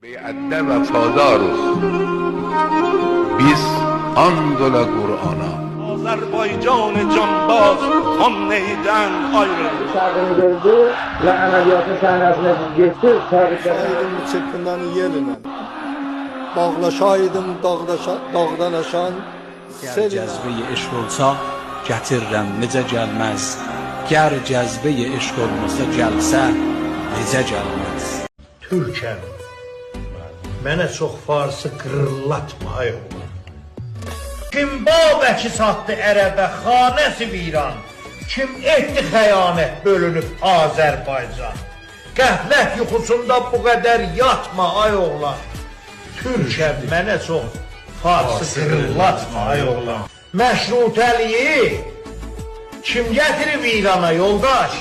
Beyətdə vəfadarıq. Biz and ola Qur'ana. Azərbaycan canbaz xan neydən ayrıldı? Fərqini gördü və əməliyyatın səhnəsinə getdi. Şahidin çırpındanı yelinə. Bağlaşaydım dağdan aşan Gər selinə. cəzbəyi eşq olsa, gətirirəm necə gəlməz. Gər cəzbəyi eşq olmasa gəlsə, necə gəlməz. Türkəm. Mənə çox farsı qırıllatma ay oğlan. Kim Babəki satdı ərəbə xanəsi viran, kim etdi xəyanət bölünüb Azərbaycan. Qəflət yuxusunda bu qədər yatma ay oğlan. Türkəm mənə çox farsı qırıllatma ay oğlan. Məşrutəliyi kim gətirib İrana yoldaş?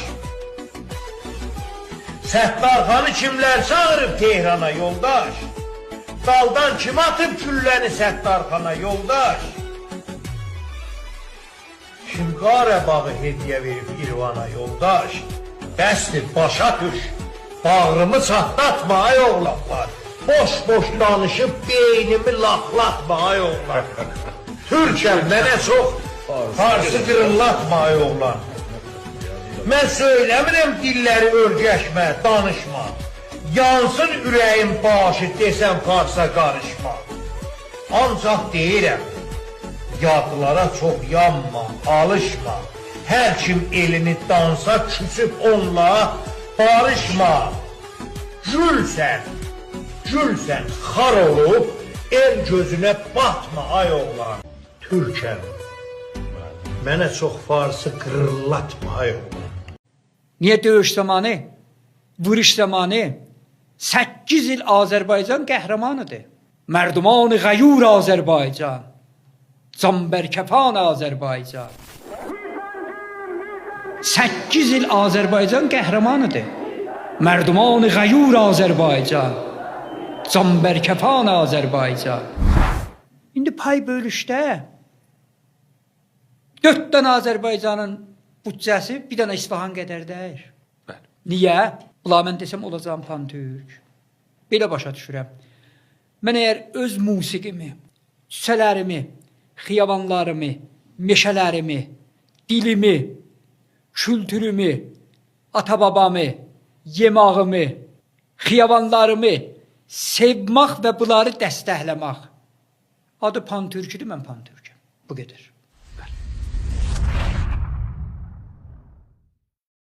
Səttarxanı kimlər çağırıb Tehrana yoldaş? Daldan kim atıb külləni Səttarxana yoldaş? Kim Qarabağı hediyə verib İrvana yoldaş? Bəsdir, başa düş. Bağrımı çatlatma ay oğlanlar. Boş-boş danışıb beynimi laqlatma ay oğlan. Türkəm mənə çox farsı qırıllatma ay oğlan. Mən söyləmirəm dilləri örgəşmə, danışma. Yansın ürəyim başı desəm farsa qarışma. Ancaq deyirəm, yadlara çox yanma, alışma. Hər kim elini dansa küsüb onunla barışma. Gülsən, gülsən, xar olub el gözünə batma ay oğlan. Türkəm, mənə çox farsı qırıllatma ay oğlan. Niyə döyüş zamanı, vuruş zamanı 8 il Azərbaycan qəhrəmanıdır. Mərduman ғayur Azərbaycan. Canbərkəfan Azərbaycan. 8 il Azərbaycan qəhrəmanıdır. Mərduman ғayur Azərbaycan. Canbərkəfan Azərbaycan. İndi pay bölüşdə 4 dənə Azərbaycanın büdcəsi bir dənə İsfahan qədər deyil. Bəli. Niyə? Bunlar mən desəm olacağam pantürk. Belə başa düşürəm. Mən əgər öz musiqimi, küçələrimi, xiyabanlarımı, meşələrimi, dilimi, kültürümü, ata-babamı, yemağımı, xiyabanlarımı sevmək və bunları dəstəkləmək. Adı pantürküdür, mən pantürkəm. Bu qədər.